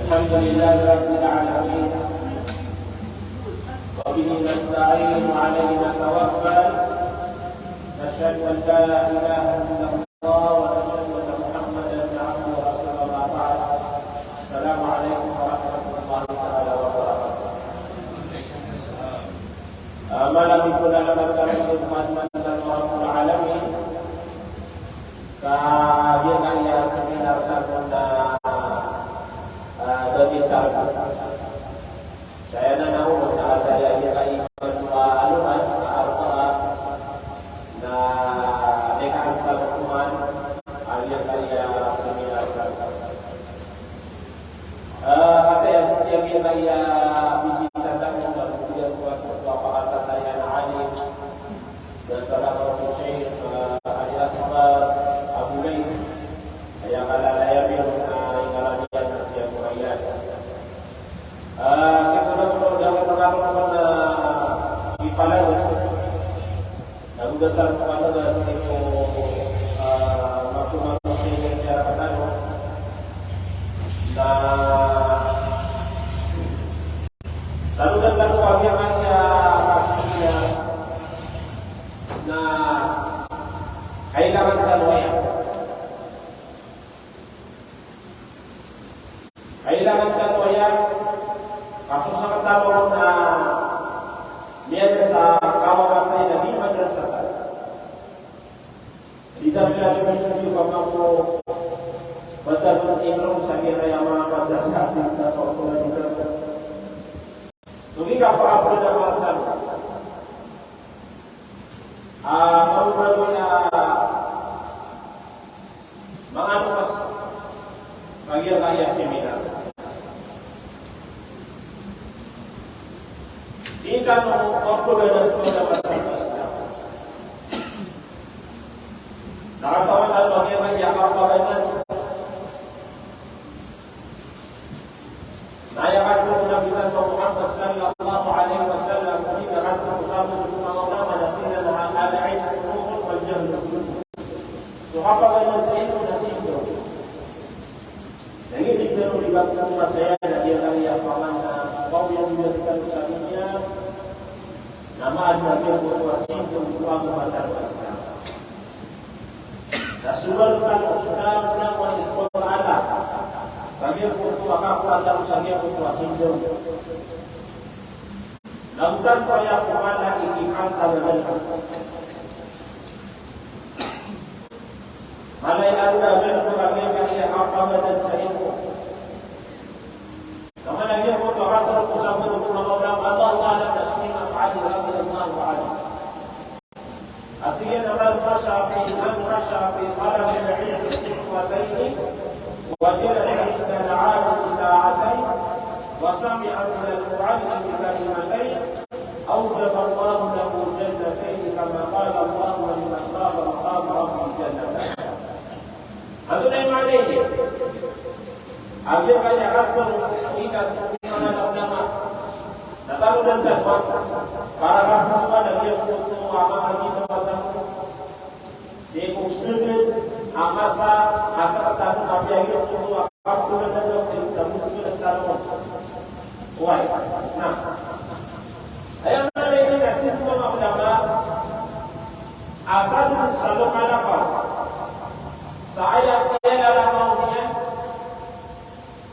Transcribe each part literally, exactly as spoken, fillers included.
الحمد لله رب العالمين. وبه نستعين وعليه نتوكل. نشهد أن لا إله إلا الله ونشهد أن محمدا عبده ورسوله، أما بعد. السلام عليكم ورحمة الله تعالى وبركاته. Ah, mala a mipolalamat tano ko Kadnan tano a Rabbul Alamin. Ka giyangkaya seminar tano na, ah, da giyangkaya. Saya na naono na adn a giyangkaya imanto a aloman na Arba'a na mekaantam ko man a giyangkaya seminar tano. Ah, kataya sii a giyangkaya bisita tano na bibigyan ko a pakatatayan a alim. Basa na ko Sheikh, ah, Ali Asghar Abu Layth, aya kalalayabi na ingalamiyan na siya ko Rayyan. Ah, sii ko na ko dapat mengaruh na ipalayo. Nago datar ko ano na sii ko, ah, makomaro sii ko tiyara tano. Na Tano dn tano a giyangkaya a kasiya na kailangan tano aya. Kailangan tano aya, ka so sktano na miyada sa kawamatay na di madrasa tano. Di tano lagid a sii ko manga ko batas sa Imam sa giyangkaya manga batas sa atin na pagkulan di tano. So di ka pa ako na manga tano. Ah, manga tano na manga ano ka sa giyangkaya seminar. Di tano mapagana so dapat sa Islam. Na katawan tano a giyangkaya kapagana. Na aya katharo o Nabi tano a Muhammad sallallahu alaihi wasallam, di na katharo o sahabat o manga ulama na tig iran a al-ilmu nurun wal jahlu zulmun. So kapagana sa ilmo na sindaw. Lagid o di tano di ba tano masaya na giyangkaya pangana so kawiyawiya tano sa doniya, na maana niyan na giyangkoto a sindaw ko agama tano a Islam. Na so aya tano, so aya tano a Allahu Ta'ala sa giyangkoto a kakowa tano sa giyangkoto a sindaw. Na oto aya ko mala i kikanta na Mala i anda a giyangkoto a giyangkaya kapamadan sa ilmo. Na mala a giyangkoto a katharo o sahabat o manga ulama, radiyallahu anhum, a tig iyan a man rashi'a fi, man rashi'a fi talabil ilmi khutwatayni, wa jalasa inda al-alimi sa'atayn, wa sami'a min al-mu'allimi kalimatayn, awjaba Allahu lahu jannatayn, kama qala Allahu, wa liman khafa maqama rabbihi jannatan. Antonaa i maana iyan? A giyangkaya katharo o isa sa manga ulama. Na tano dn tano, para katharo a giyangkoto a manga ulama tano. Di ko sii a masa a sktano a giyangkoto a kapagana tano, tano. Oway. Na aya maana iyan na tig o manga ulama a sadn sa lokalakaw sa aya kiyalalakaw niyan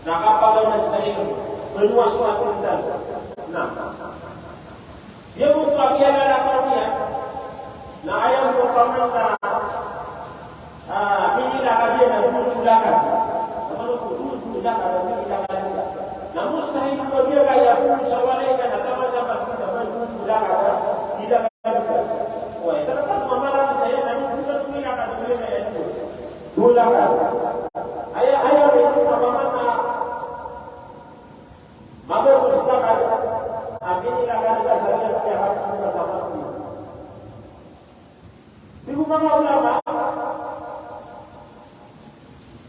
na kapagana sa ilmo, panowa so atontan. Na giyangkoto a kiyalalakaw niyan na aya opama na, ah, minilakad iyan a dowa polo lakad. Na mano ko dowa polo lakad a minilakad iyan? Na mustahil ko giyangkaya polo sa walay ka na taman sa masgit a dowa polo lakad a minilakad iyan. Oway, sa dapat mamaran saya na dowa polo lakad a minilakad iyan. Dowa lakad. Aya, aya, aya,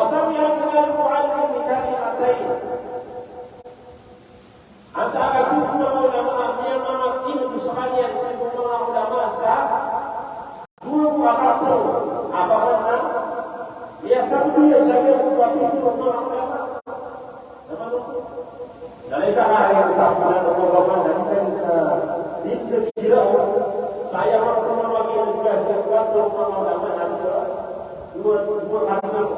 Wa sami'at minal mu'allimi kalimatayn. Antaa ka dowa a manga ulama a miyamamakineg skaniyan sii ko manga ulama sa dowa a katharo a pamana, miyasabot iyan sa giya ko katharo o manga ulama. Na mano? Na lagid anan a katharo o manga ulama na di ka, di ka kira o sa aya manga ulama a giya ko katharo o manga ulama na dowa, dowa, dowa katharo.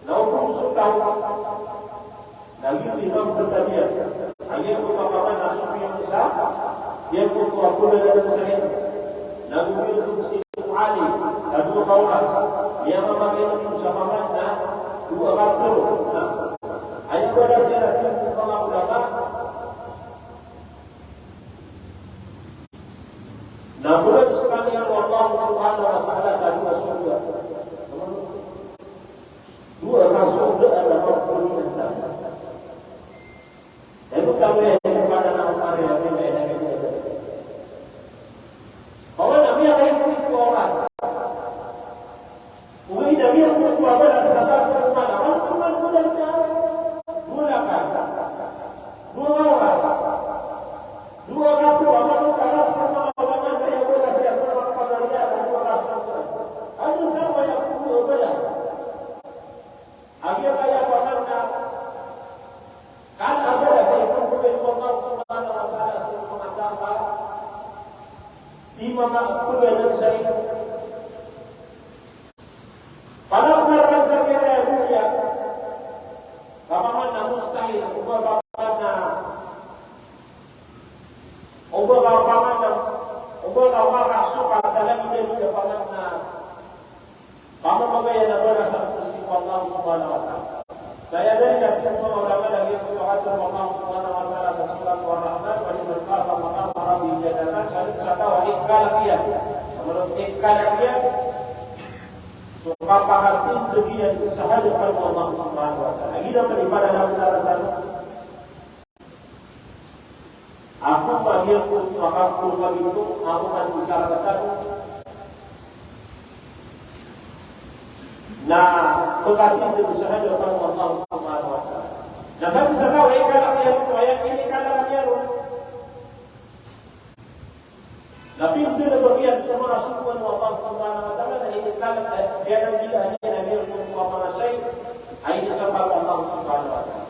Na o pn so taw na giyoto i manga pthabian a giyangkoto a pamana so miyaosa, giyangkoto a polalan sa ino. Na go giyoto si Abu Ali, na dowa ka oras. Miyamamakineg sa pamana, dowa ka oras. Na aya balas iyan a tig o manga ulama, na bolalan skaniyan o Allah Subhanahu wa Ta'ala sa dowa sorga. Dowa ka sorga a da mapolina. Ino kami aya pada na umari a miyada. Pamana miyakaito ko oras. Ogaid na miyakaito ko oras na tago ko mala. Wala ko man ko dan ka. Wala ka. Dowa ka oras. Dowa ka oras. Mano ka na ko mala ka na aya oras iyan ko mala ka na aya oras. Ano na aya oras. A giyangkaya pamana, kala a balasan iyan ko Allah Subhanahu wa Ta'ala so manga taw a di manga polalan sa ino. Pala ko na rk sa giyangkaya doniya, ka pamana mustahil, o ba pamana, o ba pamana, o ba pamana so ka sa lagid iyan sa pamana. Pamamagaya na balasan ko sii ko Allah Subhanahu wa Ta'ala. Sa aya dalil a tig o manga ulama na giyoto i pakatharo o Allah Subhanahu wa Ta'ala sa Surat Ar-Rahman, "Wa liman khafa maqama rabbihi jannatan," sa dn sa taw a ikalk iyan. Sa mano ikalk iyan? So kapakatindg iyan sa hadapan o Allah Subhanahu wa Ta'ala. Lagid a pn i pada na bnar tano. Ako man iyan ko makakorma gito, ako man isa rktano na pkatindg sa hadapan o Allah Subhanahu wa Ta'ala. Na sa isa taw a ikalk iyan oto, aya inikalk iyan oto na pindalbk iyan so manga sogoan o Allah Subhanahu wa Ta'ala, na inikalk iyan, aya inikalk iyan a giya na giyoto a manga shay a inisapar o Allah Subhanahu wa Ta'ala.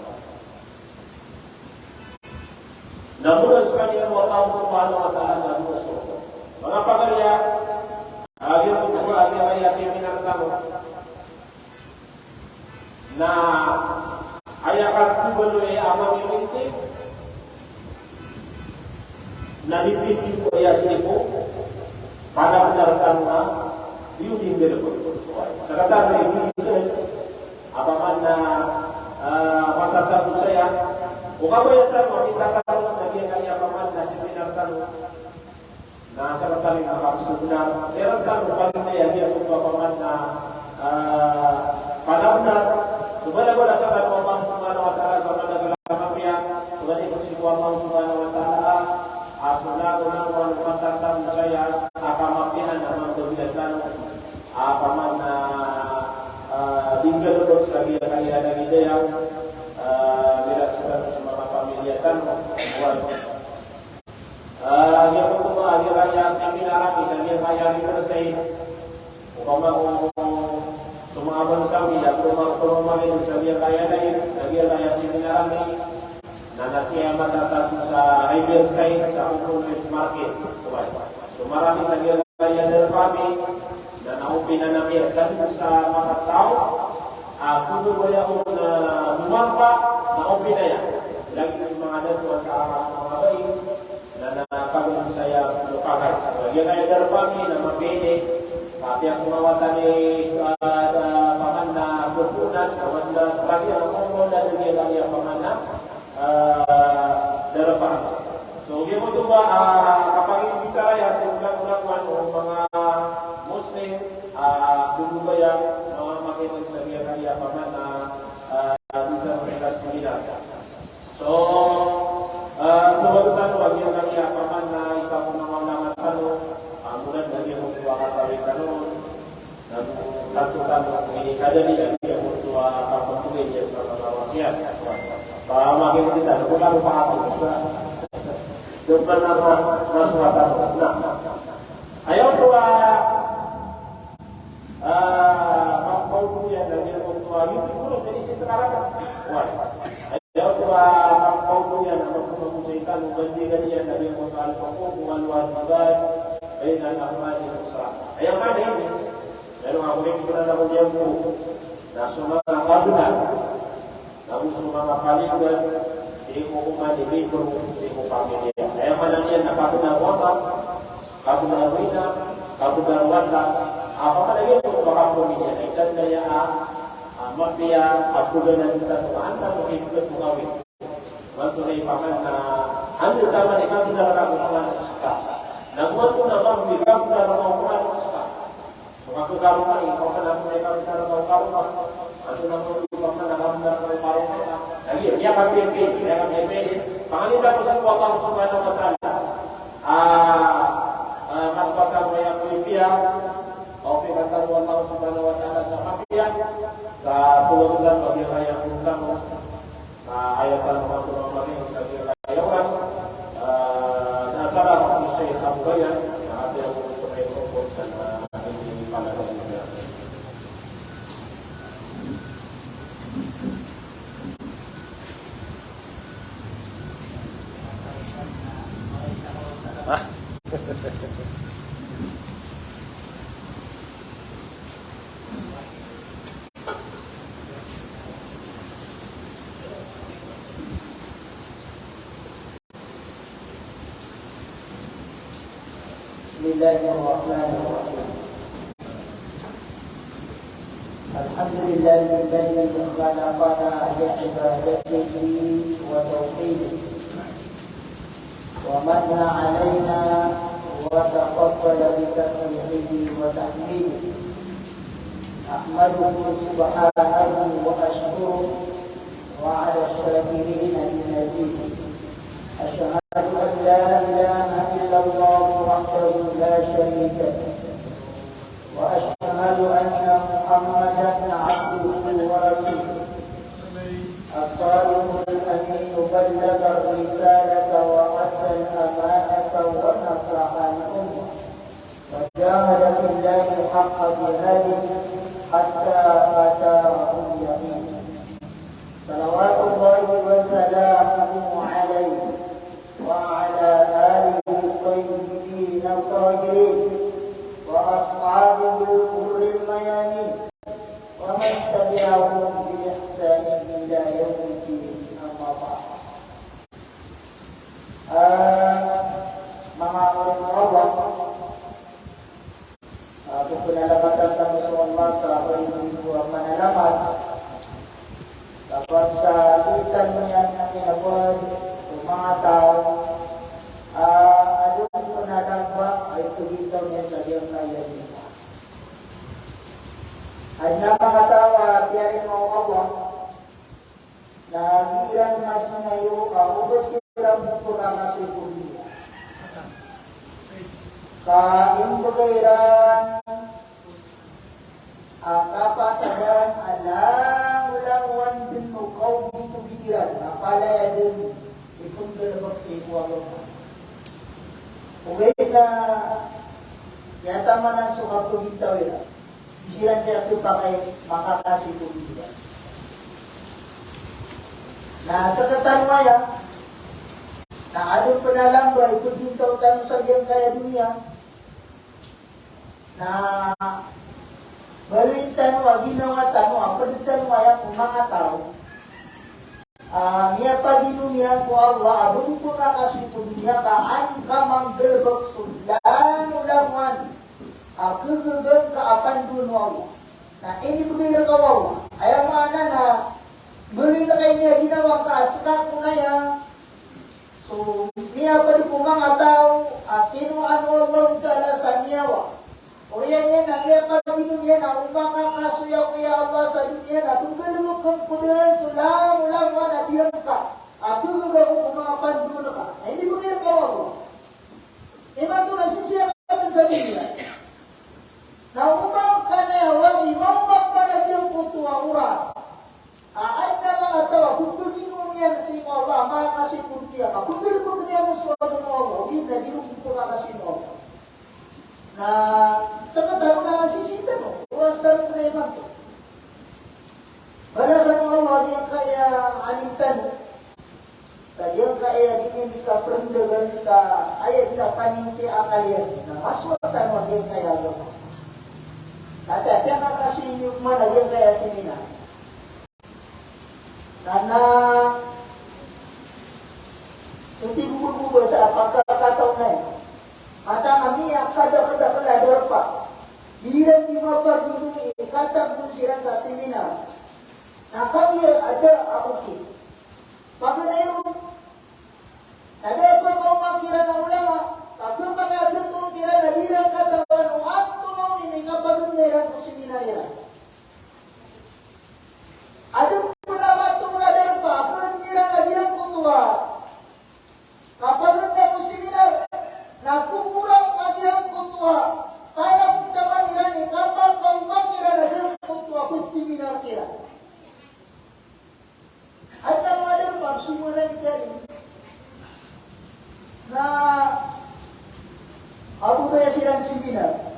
Na bolalan skaniyan o Allah Subhanahu wa Ta'ala sa dowa sorga. Manga pagari a, a giyoto a giyangkaya seminar tano. Na aya katlo baloy a manga inti na di pindalbk iyan sii ko pada bnar tano na di pindalbk. Sa katlo a inti a pamana, ah, matatago saya. O kabaya tano a mitatago sa giyangkaya pamana seminar tano. Na sa rktano na kapsognar, sa rktano na pagitaya giya ko pamana, ah, panaw na, so balabalas sa Allah Subhanahu wa Ta'ala, sa madakel a mapiya, so balabalas ko Allah Subhanahu wa Ta'ala, ah, so langolangon a matatago saya a kamapiyaan a manga bagian tano, ah, pamana, ah, di nggalbk sa giyangkaya a lagid iyan, ah, miyarap sa tano so manga pamilya tano. Ah, giyoto a giyangkaya seminar ami sa giyangkaya river side. Opama o so manga bansa ami, opama, opama sa giyangkaya live, sa giyangkaya seminar ami, na na siya matatago sa river side sa Open Night Market. So marami sa giyangkaya darpa ami, na na-open-an ami sa, sa manga taw a kono baya on na domampa, na open aya. Lagid so manga dato antaa so manga bai, na, na pagari saya, so pagari. So giyangkaya darpa ami na mapiya ini, apiya so manga wata ini, ah, ah, paman na na manda, lagi a mawala lagi a lagi a pamana, ah, darapaan. So, giyoto ba, ah, kapangimbitara iyan sa manga, manga, manga Muslim, ah, dudugayan, manga makitag sa giya kaya pamana, ah, dito sa Pilipinas. So, ah, so, bago tano, lagi a lagi a pamana, isa ko manga ulama tano, ah, muna lagi a mawala lagi tano. Na tanto tano ini kadalian, giyoto a kapamagay iyan sa manga wasiyat. Pamagay kita, bukan lupa ako. Doon pa na ma-, masuwatan. Na, ayaw ko, ah, ah, pampaw ko iyan, na giyoto a, giyoto a, giyoto a, Aya oto a kapaoto iyan a magomago sii tano, mandigan iyan a giyoto a al-huquq wal wajibat bainal afradi wal usra. Aya maana niyan, aya maana niyan, na so manga kabnar, na so manga palinggan, sii ko manga miyembro, sii ko pamilya. Aya maana niyan na kabnar o ama, kabnar o ina, kabnar o wata, a pamana iyan ko manga pamilya, na isa dn aya a, a, mapiya a paganadan tano, a anda makipegat o gawii. Imanto na ipaman na, anda taman i kabnar o manga anak ska. Na imanto na mambo i kabnar o manga anak ska. Makakaroma i, o kna mambo i kabnar o manga karoma. Imanto na mambo i kabnar o manga karoma. Lagid iyan, miyakapiyapiya, miyakapiyapiya. Pangnin tano sa Allah Subhanahu wa Ta'ala. Ah, ah, mas pagkamaya ko ipiya, tawfiqan tano o Allah Subhanahu wa Ta'ala sa mapiya, sa tulungan, pagkakaya ko tano, ah, aya tano, tano, tano, tano, sa kaya oras, ah, sa salamat ko Sheikh Abu Bayan, na ati ako sa may rukun, sa, ah, hindi pala ko sa بسم الله الرحمن الرحيم. الحمد لله الذي خلقنا لعبادته وتوحيده، ومن علينا وتفضل بتسبيحه وتحميده. أحمده سبحانه وأشكره، وعلى الشاكرين بمزيده. أشهد أن لا إله إلا الله وحده لا شريك له، وأشهد أن محمدا عبده ورسوله. الصادق الأمين بلغ الرسالة وأدى الأمانة ونصح الأمة وجاهد في الله حق جهاده حتى أتاه اليقين. صلوات الله وسلامه عليه وعلى آله الطيبين الطاهرين وأصحابه الغر الميامين ومن تبعهم بإحسان إلى يوم الدين. أما بعد. Ah, manga oripn o Allah, ah, pphanalamatan tano so Allah sa baribo-ribo a panalamat. Sabap sa sii tano niyan kinabod o manga taw a adn pn a lamba a ipagintaw niyan sa giyangkaya doniya. Adn a manga taw a tiyarima o Allah na di iran masngayo a oba siran bo pkakasoy ko doniya. Ka imbgay iran a kapasadan a langolangowan dn o kaogitogit iran a palaya dn i pnggalbk sii ko agama. Ogaid na kiyatamanan so kapagintaw iran. Di siran saya khapakay makakasoy ko doniya. Na sktano aya, na adn pn a lamba i ipagintaw tano sa giyangkaya doniya, na baloyn tano a ginawa tano a pd tano aya ko manga taw a miyapagino niyan ko Allah a ba bo pkakasoy ko doniya ka an ka manggalbk so langolangowan a kagaga ngka a pandoan o Allah. Na inibgay rka o Allah. Aya maana ka a seka ko naya. So miyapd ko manga taw a kinowa o Allahu Ta'ala sa niyawa. Oriyan iyan na miyapagino niyan a o makakasoy ako, ya Allah, sa doniya na pnggalbkn ko dn so langolangowan a diyangka a pnggaga ko ko manga pandol ka. Na inibgay rka o Allah. Imanto na sisiyakn sa doniya. Na o ba ngka na aya wagi, o ba ngka na giyangkoto a oras a adn a manga taw a pphagino niyan sii ko Allah a makakasoy ko doniya ka pnggalbkn iyan on so agama o Allah, ogaid na di ron pphakakasoy o Allah. Na sktano na sisii tano, oras tano na imanto. Balasan o Allah giyangkaya alim tano. Sa giyangkaya di niyan di kaprndgan sa aya di na paningki a akal iyan. Na masowat tano a giyangkaya agama. Sa aya piyakakasoy niyo man a giyangkaya seminar. Na, na, so tig o ba, o ba sa pagkakataw na iyan. Mataan ami a kadakdakl a darpa iran di mapagino i katagn siran sa seminar. Na kagiya a da a okit. Paganay ron. Na da a pkaoma kiran a ulama, ka pkaoma kiran a di iran katawan o antonaa i mingapagn iran ko seminar iran. Adn pn a matoon a darpa a pn iran a giyangkoto a kapagn ko seminar, na kokoran a giyangkoto a panagtaman iran i kapakaoma kiran a giyangkoto a pseminar kiran. Adn a manga darpa a pseminar kiran. Na ago ba aya siran seminar.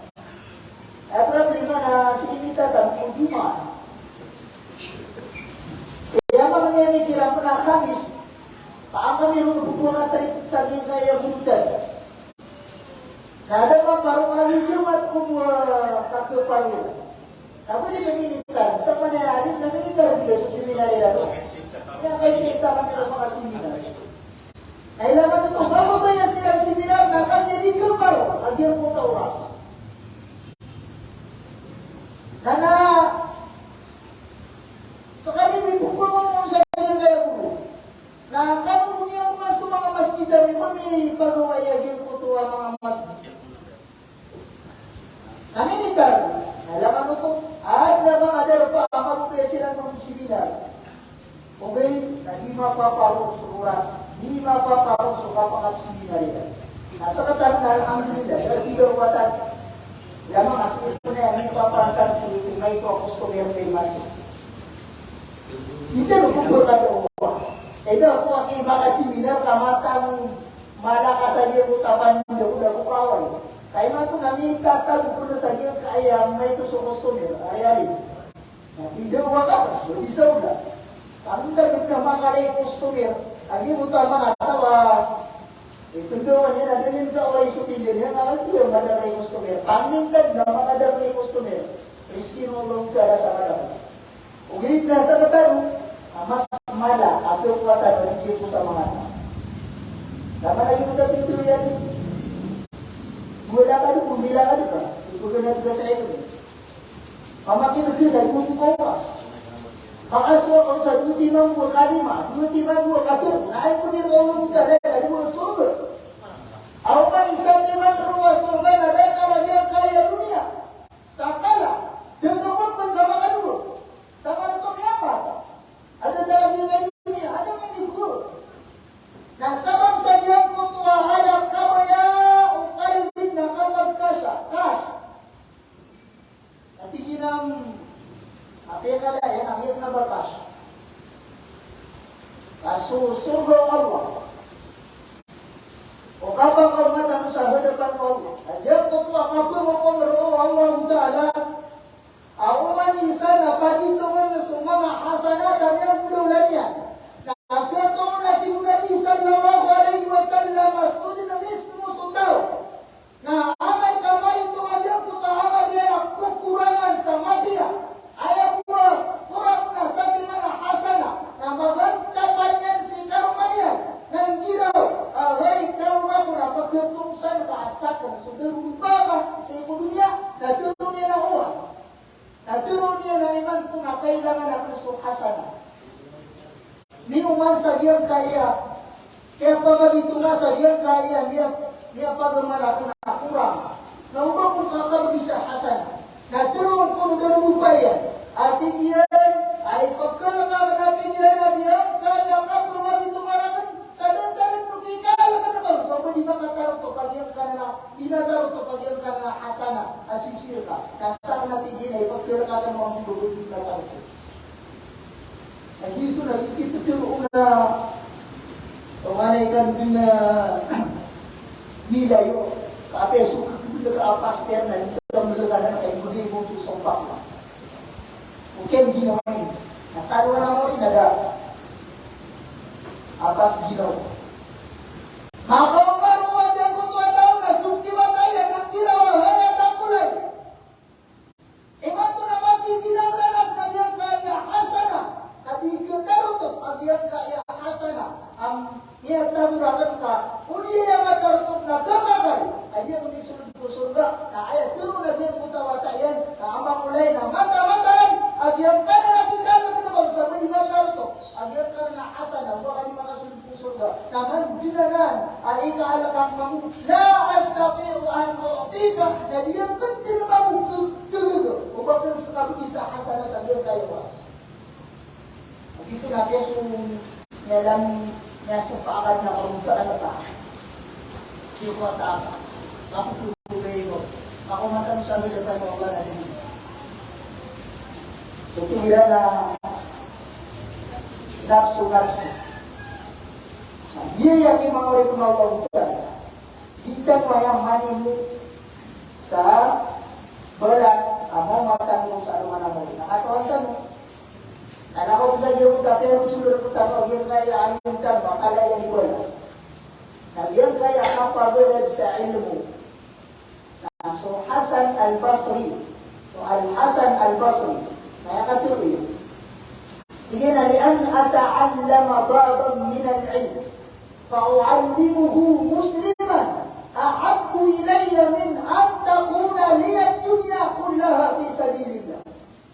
Aya problema na sii kita tano ko Jumaat. Aya maana niyan igira pn a Khamis, ka angkami ron bo a trip sa giyangkaya Jumaat. Na da a maparo a lagi Jumaat ko bo a kaparo iran. Ka bo di kami nitar, sa panayarin na nitar di so seminar iran. Aya kaisa-isa kami ron makaseminar. Na ilay man oto, mababaya siran seminar na kagiya di kaparo a giyangkoto a oras. Na, na, skami bo i pphangomon sa giyangkaya goro. Na kano bo niyan man so manga masjid ami, ba mipagawai a giyangkoto a manga masjid. Na minitar, na ilay man oto, adn a manga darpa a mababaya siran mambo seminar. Ogaid na di mapaparo so oras, di mapaparo so kapakapseminar iran. Na sktano na alhamdulillah, da a di da watan. Ilay man a sii ko na aya mipapantan sii ko maito a customer ka imanto. Di tano bo pkada o ba. Aya ko a ki makaseminar ka matag mala ka sa giyangkoto a paninda ko da ko kaway. Ka imanto na mitatago pn sa giyangkaya maito so customer, ari-ari. Na tindawa ka, so di sa oda. Pangndao na makalay customer, a giyangkoto a manga taw a, eh, tindawa niyan na da niyan kaway so tinda niyan, ka giya madaklay customer. Pangndao na madaklay customer. Rizki o Allah Ta'ala sa madaklay. Ogaid na sktano a mas mala a pkowatan o di giyangkoto a manga taw. Taman a giyangkoto a pinto iyan. Mala ka dn, mala ka dn ka. Ibagan a tgas a ito. Pamakineg sa dowa ko oras. Makasowa ka sa dowa timan bo a kalima, dowa timan bo a kadowa. Na aya pagir o Allah Ta'ala na dowa sobr. Aw man isa timan rowa sobr na da a kala giyangkaya doniya. Sa kala, da a kapagpn sa makadowa. Sa makadowa miyapat. Adn a kala giyangkaya doniya, adn a minigowa. Na sabap sa giyangkoto a aya kabaya o karibin na kapagkasya, kasya. Na tig iyan a, apiya ka da, aya na, aya na batas. Ka so sorga o Allah, o kapakaoma tano sa hadapan o Allah. Na giyangkoto a kapakaoma roo o Allah Ta'ala, a oman i isa na pagitongn so manga hasanat a miyagolawla niyan. Na piyatongn a tig o Nabi sallallahu alaihi wasallam a so dn mismo so taw na amay ka maitong a giyangkoto a amal iyan a kokorangan sa mapiya, aya bo a korang na satiman a hasanat, na magantapan iyan si karoma niyan, na nggiraw a hay karoma ko na pagkatong san ka a sakn so darorobaka sii ko doniya, na tero niyan a oway. Na tero niyan a imanto na kailangan akn so hasanat. Miyoman sa giyangkaya, kiyapagagitoma sa giyangkaya, miya, miyapagamarakn a korang. Na oba ko kakabgi sa hasanah. Na tharoon ko darodopa iyan. A tig iyan, a ipkhalk akn a tig iyan a giyangkaya kapagagitoma rakn, sa datar ko kikhalk akn, sa ba di makatarotop a giyangkanan a, di makatarotop a giyangkanan a hasanah, a sisii ka. Na sakn a tig iyan a ipkhalk akn mambo ko di makatarotop. Na giyoto na giyoto na, o, anay kan bin, ah, milayo. Kapiya so kagolawla ka a paster na di ka mlagadan ka, ibo di mo so sompak na. Okay, ginawa ini. Na sa luar na mo rin, ada. Atas ginawa. Makaoma roo a giyangkoto a taw na so kiwata iyan na kira o hayat a kolay. Imanto na makikilanglana a giyangkaya hasanah, ka di katarotop a giyangkaya hasanah, a miyatago rakn ka, odi aya matarotop na kamakay a giyangkai a sold ko sorga, na aya tharoon a giyangkoto a wata iyan, na a makolay na mata-mataan a giyangkanan a kikhalk akn mambo sa ba di matarotop a giyangkanan a hasanah, oba ka di makasold ko sorga. Taman binanan a ikaalk akn mambo, la astati'u an u'tika, na di akn dn mambo kagaga o ba akn ska bgi sa hasanah sa giyangkaya oras. Giyoto na kiyaso, niyalam, niyasepakat na karoon ka alka. Sii ko taw a, ako ko bego, ako matan sa mila pa ko Allah na dn. So tig iran a nafsu, nafsu. Giya i manga oripn o Allah Ta'ala. Di tano aya manimo sa balas a maoma tano sa alongan a mawri. Na katawan tano. Ka na ko pzagi o ta pero sulor ko tano a giyangkaya a alim tano a kala iyan i balas. Na giyangkaya a kapagalad sa ilmo. Na so Hasan Al-Basri, so Al-Hasan Al-Basri, na aya katharo iyan, tig iyan a, "Li an ata'allama baban min al-ilm, fa u'allimahu musliman, ahabbu ilayya min an takuna liya ad-dunya kullaha fi sabilillah."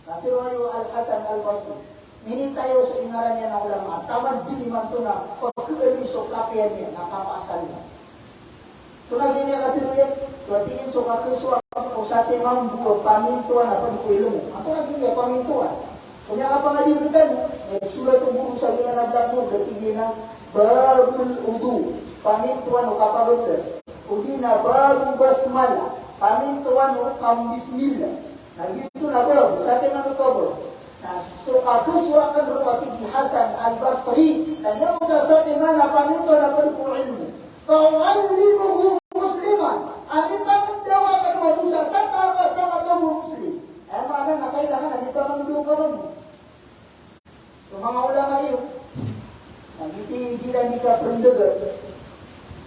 Katharo o Al-Hasan Al-Basri, minitayaw so ingaran iyan a ulama, taman dn imanto na pkhaali so kapiya niyan, na kapasal iyan. Antonaa i katharo iyan? So tig iyan so kakhasowaan ko satiman bo a pamintoan a pd ko ilmo. Antonaa i pamintoan? So miyakapangadn rktano, na isorat o goro sa giyanan a blackboard, na tig iyan a babul wudu, pamintoan o kapagabdas. Odi na babu basmalah, pamintoan o kambismillah. Na giyoto na bab, satiman oto a bab. Na so kakhasowaan roo a tig i Hasan Al-Basri, na giyangkoto a satiman a pamintoan a pd ko ilmo. Fa u'allimahu musliman. Ami pangndao akn mambo sa sakataw a Muslim. Aya maana na kailangan ami pangndao ka mambo. So manga ulama iyo, na giyoto i di iran di kaprndgn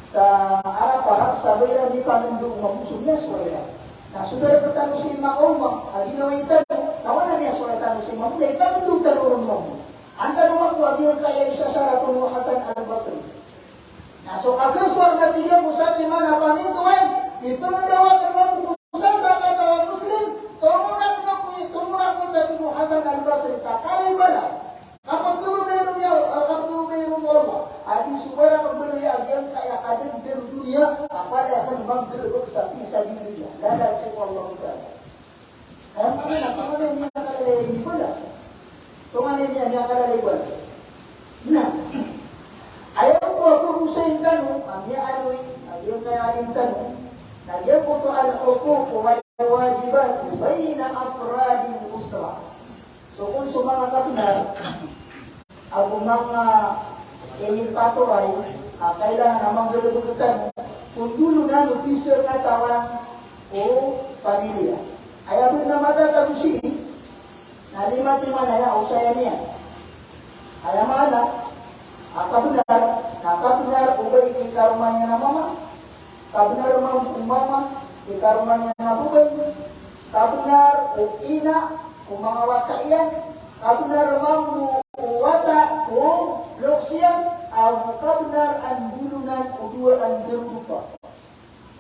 sa Arab-Arab, sa ba iran di pangndao mambo so miyasowa iran. Na so darpa tano sii makaoma a ginawa tano, na aya miyasowa tano sii mambo na ipangndao tano ron mambo. An tano mambo a giyangkaya isasarat o Hasan Al-Basri. Na so kakhasowaan na tig iyan ko satiman a pamintoan, ipangndao akn mambo ko sakataw a Muslim, tomo akn ko, tomo akn ko, tig o Hasan Al-Basri, sa kala i balas. Kapagtoro iron iyan, ah, kapagtoro iron o Allah. A di so barang a baloy a giyangkaya kadagdag o doniya, a palaya akn manggalbk sa fi sabilillah. Lalan sii ko Allah Ta'ala. Aya maana na, tonganay niyan kalalayan i balas. Tonganay niyan kalalayan i balas. Na aya ko a pagosay tano a miyaaloy a giyangkaya alim tano, na giyangkoto al-huquq wal wajibat bayna afradil usra. So kon so manga kabnar ago manga inipatoray a kailangan a manggalbk tano, kon dolo nan o pisakatawan o pamilya. Aya bo na matatago sii na lima timan aya a osayan iyan. Aya maana a kabnar, na kabnar o ba i karoma niyan a mama, kabnar mambo o mama i karoma niyan a babay, kabnar o ina ko manga wata iyan, kabnar mambo o wata ko loks iyan, ago kabnar a bolonan o dowa a darodopa.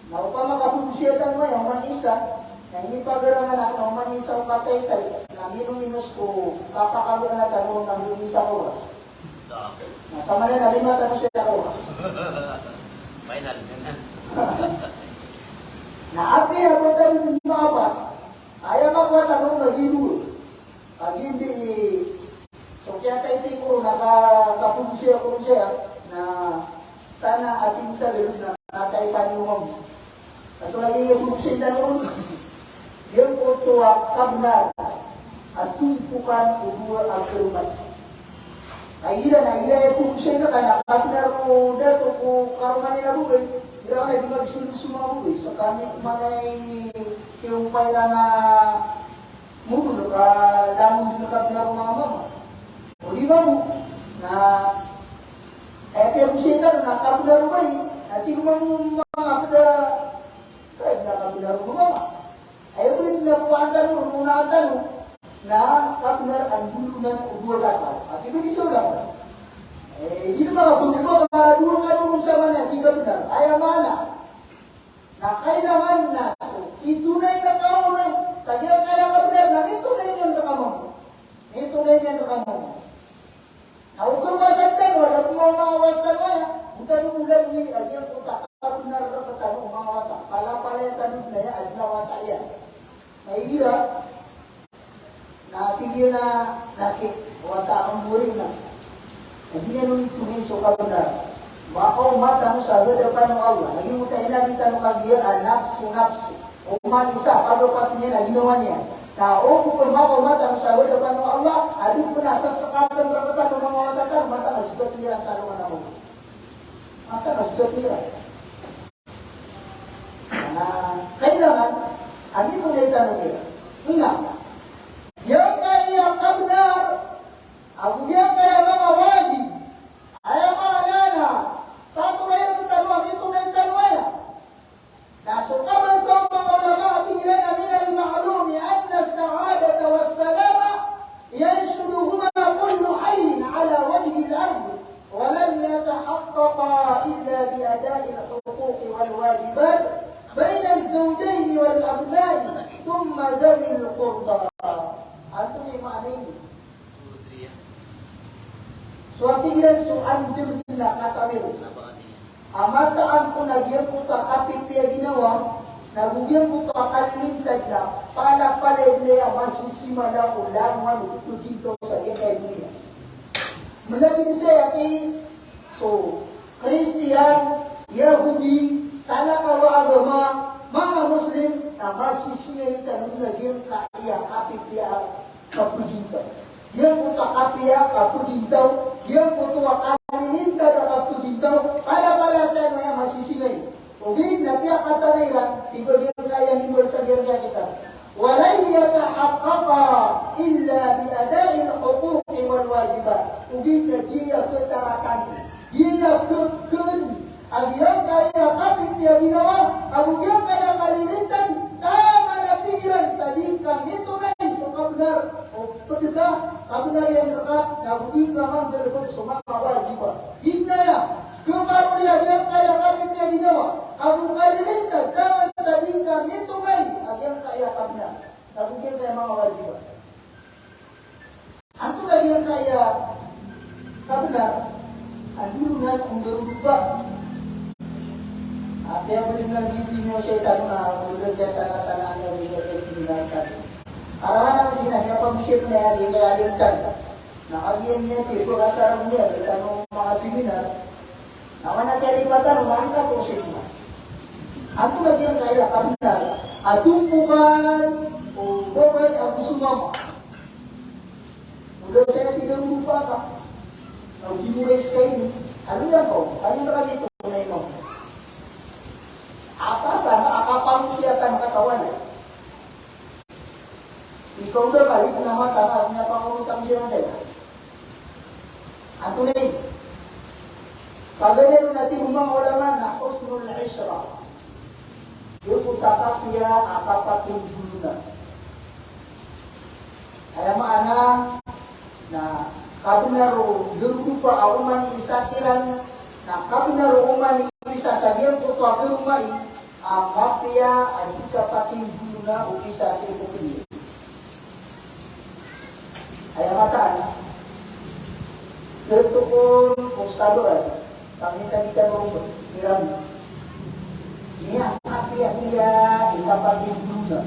Na opama ka bo dosiyatan maya oman isa, na inipagarangan akn a oman isa o kataytay, na minominos ko kapakaganatan o oman isa ko oras. Na samanaya na lima tano sa ikarowa. Final. Na apiya bo tano dn makapas. Aya makowa tano na giro. Kagiya di so kiyatay ti koro na ka-, kapogosaya, pogosaya, na sana a tig o Tagalog na katay paniyoman. Antonaa i pogosay tano ron? Giyangkoto a kabnar a tompokan o dowa a karoma. Ay iran, ay iran i pogosay na ka na kabnar o dato ko karoma niyan a babay. Iran na di magsilos so manga babay. Sa kami ko manga i kiyompay iran a modol ka langon dn a kabnar o manga mama. O di ba bo? Na, eh, piyagosay tano na kabnar o babay. Na tig o mama o mama, pd a, kaya na kabnar o mama. Aya bo dn a kowaan tano, onaan tano, na kabnar a ndolonan o dowa kataw. Ati bo di so dapat. Eh, di na manga bo, di ba, manga dowa kataw on samanaya di kabnar. Aya maana. Na kailangan na so itonay na kaon sa giyangkaya a kabnar na mitonay niyan rka mambo. Mitonay niyan rka mambo. Na o kawasa tano, wala ko manga wasa tano aya. Buta no mula bui a giyangkoto a kabnar rktano o manga wata. Palapalaya tano dn aya a adn a wata iyan. Na igira na tig iyan a, na ki, wata a mbori na. Na di niyan on itonay so kabnar. Makaoma tano sa hadapan o Allah. Lagid o tig o Nabi tano kagiya a nafsu, nafsu. Oman isa, paglepas niyan a ginawa niyan. Na o bo pn makaoma tano sa hadapan o Allah, a di pn a sasakatan rktano o manga wata tano, mataan a sgap iran sa alongan a mawri. Mataan a sgap iran. Na kailangan a mitonay tano kiya. Na giyangkaya kabnar ago giyangkaya manga wajib, aya maana na tatorayan tano a mitonay tano aya. Na so kabasa o manga ulama a tig iran a من المعلوم أن السعادة والسلامة ينشدهما كل حي على وجه الأرض ولن يتحققا إلا بأداء الحقوق والواجبات بين الزوجين والأبناء ثم ذوي القربى. Antonaa i maana ini? So a tig iran so andang na katawir. A mataan ko na giyangkoto a kapipiya ginawa, na go giyangkoto a kalilintad na palapalaya dn aya masisimala ko langowan o pgintaw sa giyangkaya doniya. Mlagid saya ki so Kristiyan, Yahudi, salakaw a agama, manga Muslim, na masisimala tano na giyangkaya kapipiya a kapgintaw. Giyangkoto a kapiya a kapgintaw, giyangkoto a kalilintad a kapgintaw, palapalaya tano aya masisimala. Ogaid na piyakatana iran, tig o giyangkaya himbal sa giyangkaya kitab. ولن يتحققا إلا بأداء الحقوق والواجبات. Ogaid na di aya khataratan, di aya khakn a giyangkaya kapipiya ginawa ago giyangkaya kalilintad, taman a tig iran sa di ka mitonay so kabnar o pd ka, kabnar iyan rka, na go di ka manggalbk so manga wajibat. Giya aya khakaroli a giyangkaya kapipiya ginawa ago kalilintad, taman sa di ka mitonay a giyangkaya kabnar ago giyangkaya manga wajibat. Antonaa giyangkaya kabnar a ndolonan o ndaroropa? Apiya bo dn a gii niyo saitan na bo dn a kiyasana-sanaan iyan a giyangkaya seminar tano. Arawan a sina niya pamsir na aya giyangkaya alim tano. Na kagiya niyan di bo kasarang niyan tano manga seminar. Na wana kiyaripatan o manga kato seminar. Antonaa giyangkaya kabnar a tompokan o babay ago so mama? Oda saya sii dn lupa ka. Na o di mo risk ka ini. Ano yan ka o? Kanya na kami ito na imam. Apa sana a kapangosiyatan ka sa walay? Ikaw da kali ko na mata ka, niya pangonotang di ran saya. Antonaa ini? Paganay ron a tig o manga ulama na husnul ishra. Giyangkoto a kapiya a kapakindolona. Aya maana na kabnar o ndaroropa a oman i isa kiran, na kabnar o oman i isa sa giyangkoto a karoma i, a mapiya a di kapakindolona o isa sii ko kaniyan. Aya mataan, Totoo ko sabaad, pangitanitan o siran. Miyakapiyapiya i kapatindona.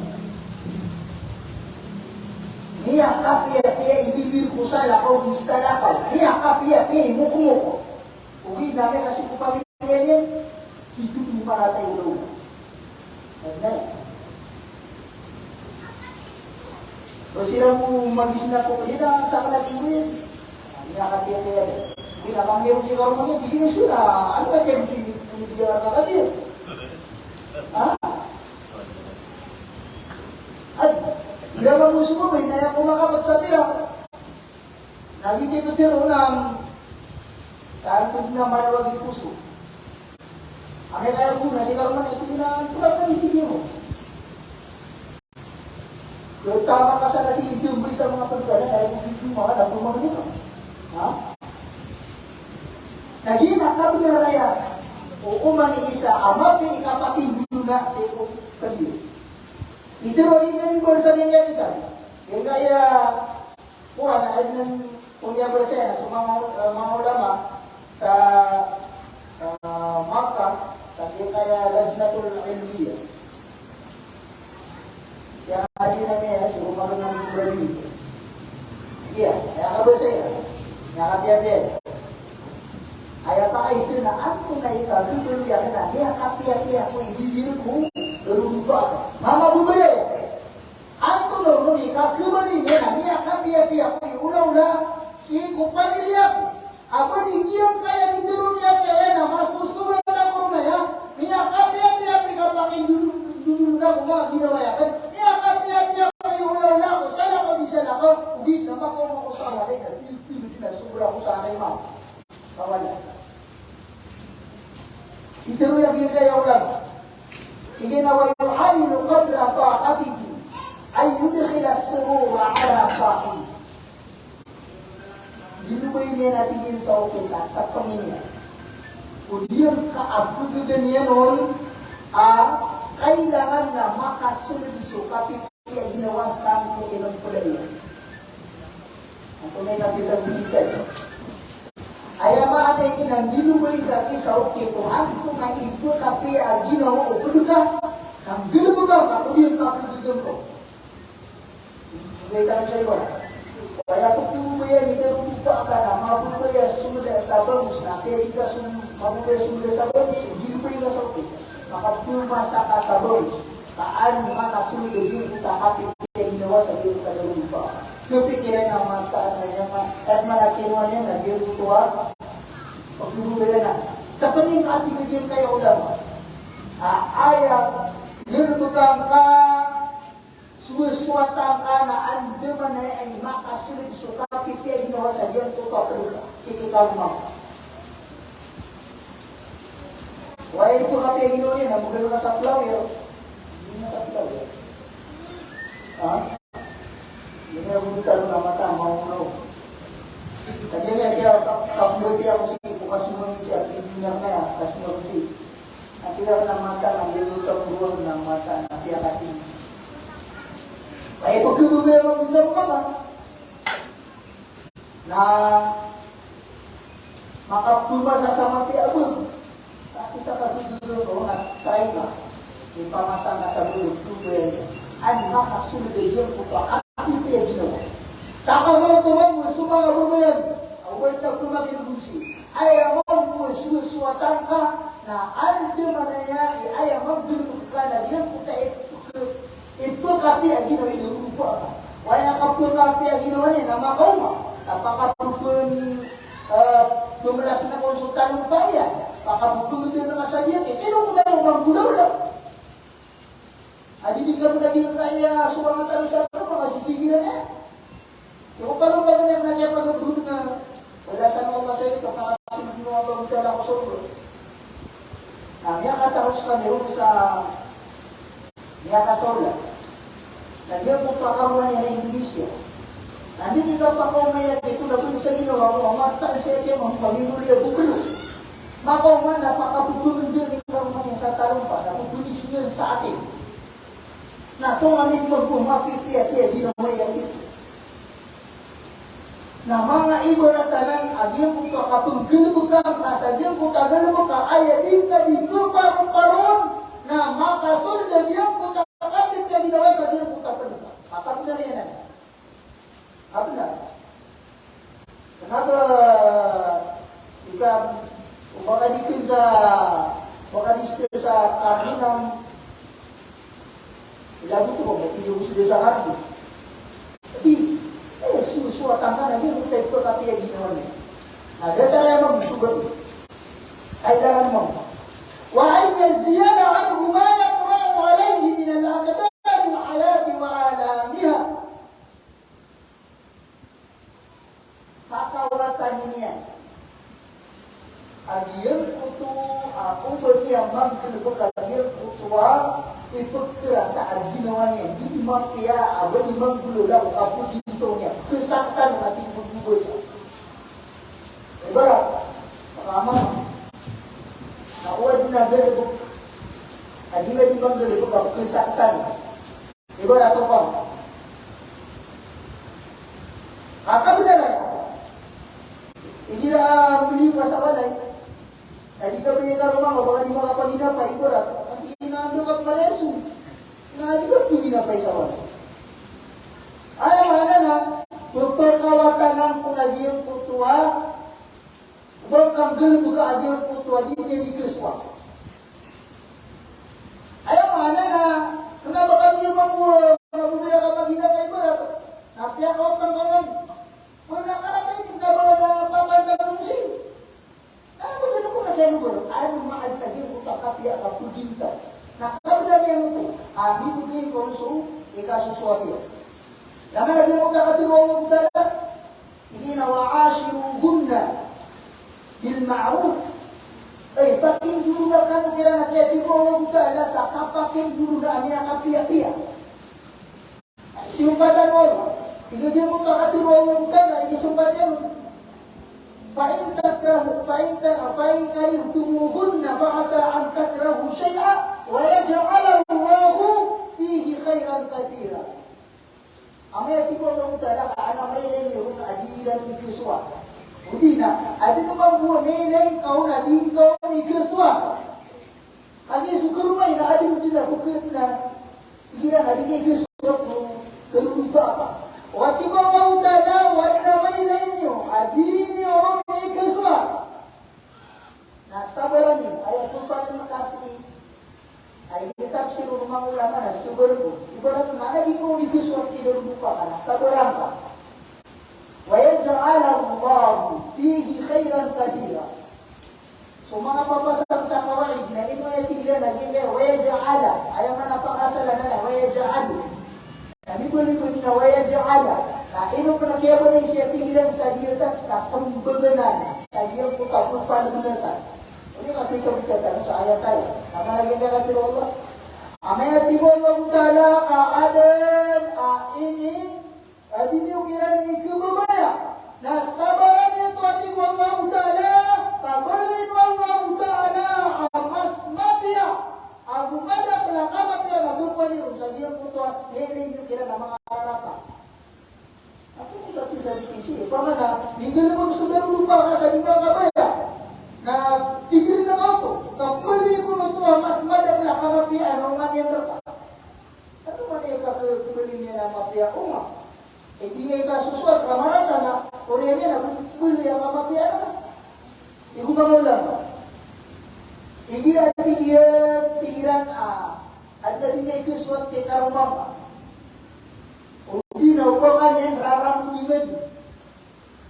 Miyakapiyapiya i bibir ko salakaw, di salakaw. Miyakapiyapiya i mokmok. Ogaid na miyakasiko pamilya niyan, di dn maratay o daw. Adn a. O siran bo magisinako, di na sakn a tig iyan. Aya katiya-tiya. Di na kami ron si karoma niyan, di na sira. Ano ka tiyan si ini, ini diya ka katiya? Ha? Ad, ira ka bo so babay na aya ko makapat sa pira. Na giyoto i pitharo on, taanto dn a malawag i poso. Amay ka aya bo na si karoma niyan, tig iyan a, "Pira ka aya tig iyan?" Kaya tama ka sa lagi, tig iyan, "Boy, sa manga pagkala, aya bo tig iyan, manga na pamangni ka." Ha? Na giya na kabnar aya. O oman i isa a mapiya i kapatindona sii ko kadiya. Pitharo iyan a mibal sa niyan kita. Giyangkaya Kuwan, adn a pnggiyabaloy saya so manga, eh, manga ulama sa, eh, Makkah, sa giyangkaya Lajnatul Ilmiyyah. Aya adn a miyaya so manga ulama. Iya, aya kabaloy saya. Aya kapiyapiya. Aya pakaiza na antonaa i kabaloy iyan na miyakapiyapiya ko i bibir ko, roo ba. Mama bubaya. Antonaa i kakhabaloy niyan a miyakapiyapiya ko i olaola sii ko pamilya ko? A ba di giyangkaya di tharoon iyan kaya na masosogat ako ron aya, miyakapiyapiya ko i kapakindodolog ako, manga ginawa akn, miyakapiyapiya ko i olaola ko, salakaw di salakaw, ogaid na makaoma ako sa walay na pilpil di na sobra ako sa akay mama. Kawala. Pitharo iyan giyangkaya ulama. Tig iyan a, "Wa yuhawinu qadra taqatihi an yudkhila as-surura ala sahibihi." Di lobay niyan a tig iyan sa okit a, tapangin iyan. Ko giyangka a pgdn iyan on a kailangan na makasold so kapipiya a ginawa sangko iran pd iyan. Antonaa i kapiya sa bibig sa iyan. Aya maana iyan na di lobay ka ki sa okit o antonaa i pkapiya a ginawa o pd ka, na nggalbka ka ko giyangka a pgdn ko. Nggalbka ka sa iyan. Aya pkhababayaan iyan a di ka mababaya sold sa bangs, na kagiya di ka som-, mababaya sold sa bangs, di lobay ka sa okit. Makapmasa ka sa bangs. Taan makasold a giyangkoto a kapipiya a ginawa sa giyangkoto a darodopa. Kapikiran a mataan a aya ma-, aya maana niyan na giyangkoto a pagdurubayan na. Tapanin ka a tig iyan giyangkaya ulama. A, aya, nggalbka ka, sowasowatan ka na andamanaya i makasold so kapipiya a ginawa sa giyangkoto a pd ka. Sii ki kaloma. Oway, ito kapiya a ginawa niyan, na mabaloy ka sa flower. Hindi na sa flower. Ha? Hindi na mabaloy ka na mata, mauna. Kagiya niyan, kaya ka, kapmbati ako sii ko kasomang sii, hindi na kaya, kasomang sii. Ati ako na mata, na hindi ko sa buwan na mata, na kaya kasi. Ay, pagkababaya mo, hindi na mata. Na makapmasa sa mapiya a bng. Tapi sa kadudulo ko na try ka. Ipamasa ka sa bng, tubo yan. An makasold a giyangkoto a kapipiya a ginawa. Sa kamay ko man, so manga babayan. Aw ba ito ko makinugunsi. Aya mambo, sowasowatan ka. Na andamanaya, aya mambo ka na giyangkoto a ipkapiya a ginawa, inurupa ka. Oway, a kapkapiya a ginawa niyan na makaoma. Na pakapphn, eh, pmlas na kon so talompa iyan. Pakapphn dn na sa giya, ino ko na iyan manggolawla. Adi di ka muna giyangkaya so manga tano sa manga sisigiran iyan. So, pagpapagana na niyan pagpapagana, wala sa mga masaya, ito, pakasunod mo ang pagdala ko sa ulo. Na miyakatapos kami ron sa miyakasola. Na di ako pakaroon niya na Indonesia. Na di ka pakaumaya ito na kung sa ginawa mo, ang mata sa ito, ang pamimuli, ang buklo. Makauma na pakapupulundun ito ang mga sa talumpa, na pupulis niyan sa atin. Na tonganay mambo a mapipiya-piya a ginawa iyan dito. Na manga ibarat anan a giyangkoto a kapnggalbka, ka sa giyangkoto a galbk ka aya di ngka di pparoparon, na makasold a giyangkoto a kapit a ginawa sa giyangkoto a pd ka. Kapaknariyanan. Kapaknar. Kna ba, ika, o ba ka di pn sa, ba ka di sa karnam, Ilabo to, ba, tiyo ko so desa karbo. Di, eh, so, so a tangka na di, mo tayo pkapiya ginawa niyan. Na datar iyan mambo so baro. Ay, daran mambo. Wa an yazila anhu ma yatra'u alayhi min al-aqdar al-hayati wa alamiha. Kakawatan iyan a giyangkoto a oba niyan manggalbk a giyangkoto a ipkhrata a ginawa niyan, di mapiya a ba di manggolawla ko kapogintaw niyan. Pkhasaktan a tig o mababasa. Ibarat, makaamang, na o adn a galbk a di nga di manggalbk a pkhasaktan. Ibarat o pam. Kakabnar aya. Igira a mbli ka sa walay. Na di ka baya karoma nga, ba ka di makapaginapay, ibarat. Ati na anda ka pala so. Na di ka pkaginapay sa walay. Aya maana na, pphakawatan angko na giyangkoto a Ba ka nggalbk a giyangkoto a di niyan di khaswa. Aya maana na, kna ba ka niyan mambo, na bo baya ka maginapay ibarat. Na piyakaotan ka man. Wala ka na kayo, kna ba na papantag mo si. Na ba ka na ko na kayo ibarat. Aya maana na giyangkoto a kapiya ka pgintaw. Na kabnar iyan oto. Ami bo baya ko so, ikasosoat iyan. Aya maana na giyangkoto a katharo o Allah Ta'ala. Tig iyan a, "Wa ashiruhunna bil ma'ruf." Ay, pakindolonga kano kiran a kiyatindg o Allah Ta'ala sa kapakindolonga a miyakapiyapiya. Siyompatan o Allah. Tig iyan a miyakatharo o Allah Ta'ala, tig iyan a siyompatan o Allah. Fa in takrahu, fa in ta-, fa in karihtumuhunna fa asa an takrahu shay'an wa yaj'alallahu fihi khayran kathira. Amay a tig o Allah Ta'ala ka an amay a ilay niyo ron a di iran ikhaswa. Odi na, adn mambo a mailay ngka on a di ngka on ikhaswa. Kagiya so karoma iyan na adn o di na bkht na igira na di niyan ikhaswa ko karoma ka. O a tig o Allah Ta'ala, o adn a mailay niyo a di niyo ron ikhaswa. Na sabaran iyo, aya pphakay a kasi. Aya initafsir o manga ulama na sabar ko. Ibarat na aya di ko ikhaswa ki darodopa ka na sabaran ka. Wa yaj'alallahu fihi khayran kathira. So manga papasang sa qawaid na ino aya tig iran a giya, wa yaj'ala. Aya maana pakasalan na, wa yaj'alu. Na mibaloy ko dn a wa yaj'ala. Na ino pn a kiyabaloy sii a tig iran sa di atas ka smbag anan sa giyangkoto a pphakay a masa. Odi na katharo tano sa ayat aya. Sa mala giyangkai a katharo o Allah. Amay a tig o Allah Ta'ala ka adn a ini a di niyo kiran ikhababaya. Na sabaran iyo oto a tig o Allah Ta'ala, ka baloyin o Allah Ta'ala a mas mapiya ago madakl a kamapiya na baloy niyo ron sa giyangkoto a mailay niyo kiran a manga rarata. Ako ni kapiya sa di kisi, pamana, di nggalbk so darodopa ka sa di makabaya. Na tig iran a kaoto, ka baloy ko oto a mas madakl a kamapiya na onga niyan rka. Ano man aya ka khabaloy niyan a mapiya onga? Eh, di niyan ikasosoat ka marata na oriyan iyan a baloy a kamapiya na. Tig o manga ulama. Igira tig iyan, tig iran a, adn a di niyan ikhaswa ki karoma ka. Odi na o ba ka niyan raramodingan.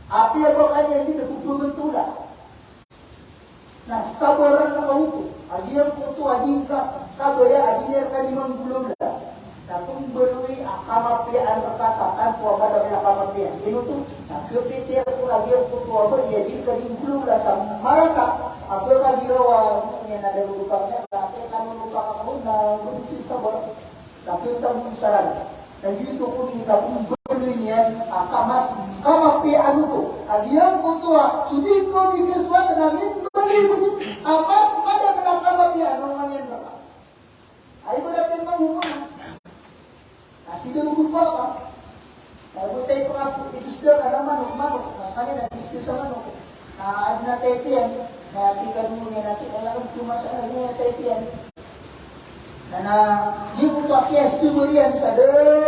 Apiya ba ka niyan di na pphangatola. Na sabaran ka oto a giyangkoto a di ngka kabaya a di niyan rka di manggolawla. Na pmbaloy a kamapiyaan rka sa tanto a madakl a kamapiya. Ino oto? Na khapitiya ko a giyangkoto a ba iya di rka di nggolawla sa marata a ba ka di rawa niyan a darodopa niyan na apiya ka darodopa ka on na mabisi sabar. Na piyatago i saran. Na giyoto kon i kapmbaloy niyan a ka mas kamapiyaan oto a giyangkoto a so di niyo di ikhaswa na mimbaloy a mas madakl a kamapiya na onga niyan rka. Ay, ibarat iyan mambo ka na si darodopa ka. Ay, botay pn a ipsda ka na manok. manok, na skaniyan na bisti sa manok. Na adn a type iyan, na tig a dowa niyan na tig a aya ko pmasaad na giya type iyan. Na, na giyoto a kiyasabar iyan sa da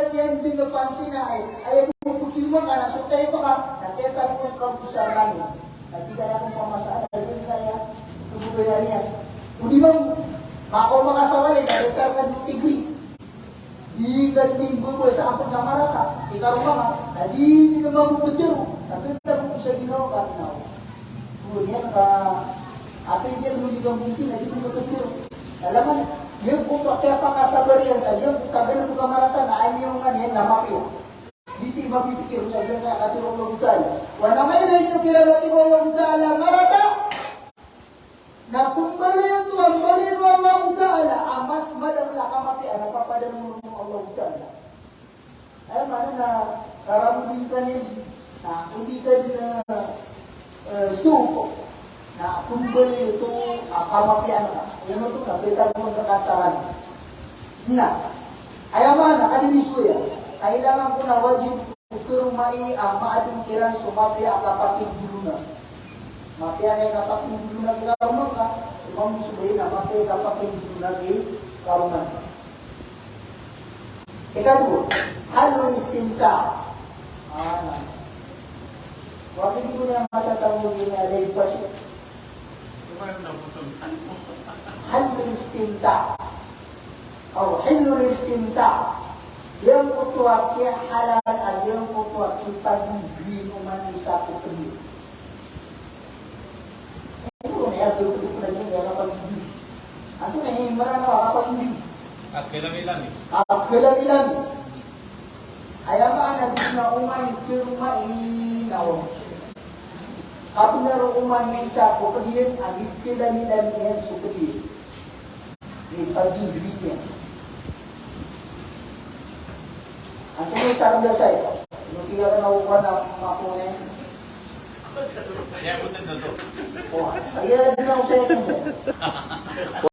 niyan dn pansinai, aya ko pkimaka na so type ka, na kiyatago iyan ka bo sa rani. Na tig a aya ko pmasaad na giya, aya ko pkimaka niyan. Odi mambo, makaoma ka sa walay, na datar ka dn tig o Di ka di mbaba sa kapn sa marata, si karoma ka, na di di ka mambo ptero, na ptero ko sa ginawa ka, ginawa. Odi niyan ka, apiya di ka mambo ptero, na di di ka ptero. Alangan, giyangkoto a kiyapakasabar iyan sa giyangkoto a galbk a marata, na aya miyonga niyan na mapiya. Di di mapipikir sa giyangkaya a katharo o Allahu Ta'ala. Wa na maana niyan kiran a katharo o Allahu Ta'ala marata, na pmbaloy oto a mbaloy o Allahu Ta'ala a mas madakl a kamapiya na papadarma on o Allahu Ta'ala. Aya maana na karamo dn ka niyan, na odi ka dn, eh, soko, na pmbaloy oto a kamapiya ka. Aya maana oto na pitagoan ka sa rani. Na aya maana, kadi misoya, kailangan ko na wajib ko karomai a maadn kiran so mapiya a kapakindolona. Mapiya a kapakindolona ki karoma ngka, so mambo so babay na mapiya a kapakindolona ki karoma ngka. Ikadowa, halul istimta'. Ah, na. Wagi di ko niyan matatago giya a live pa so. Halul istimta'. Aw, halul istimta'. Giyangkoto a kiyahalal a giyangkoto a kipagindolon o oman i isa ko pd iyan. Ino na iya, pd ko pd iyan, iya kapagindolon. Antonaa i Mranaw a kapagindolon? Kakelamilami. Kakelamilami. Aya maana dn na oman i karomai na o. Kabnar o oman i isa ko pd iyan, a di kelamilami iyan so pd iyan. Di pagindolon iyan. Antonaa i tarda saya? Ino kiyaona o kowan a mapone? Saya ko tanda to. O, aya dn a osay niyan saya.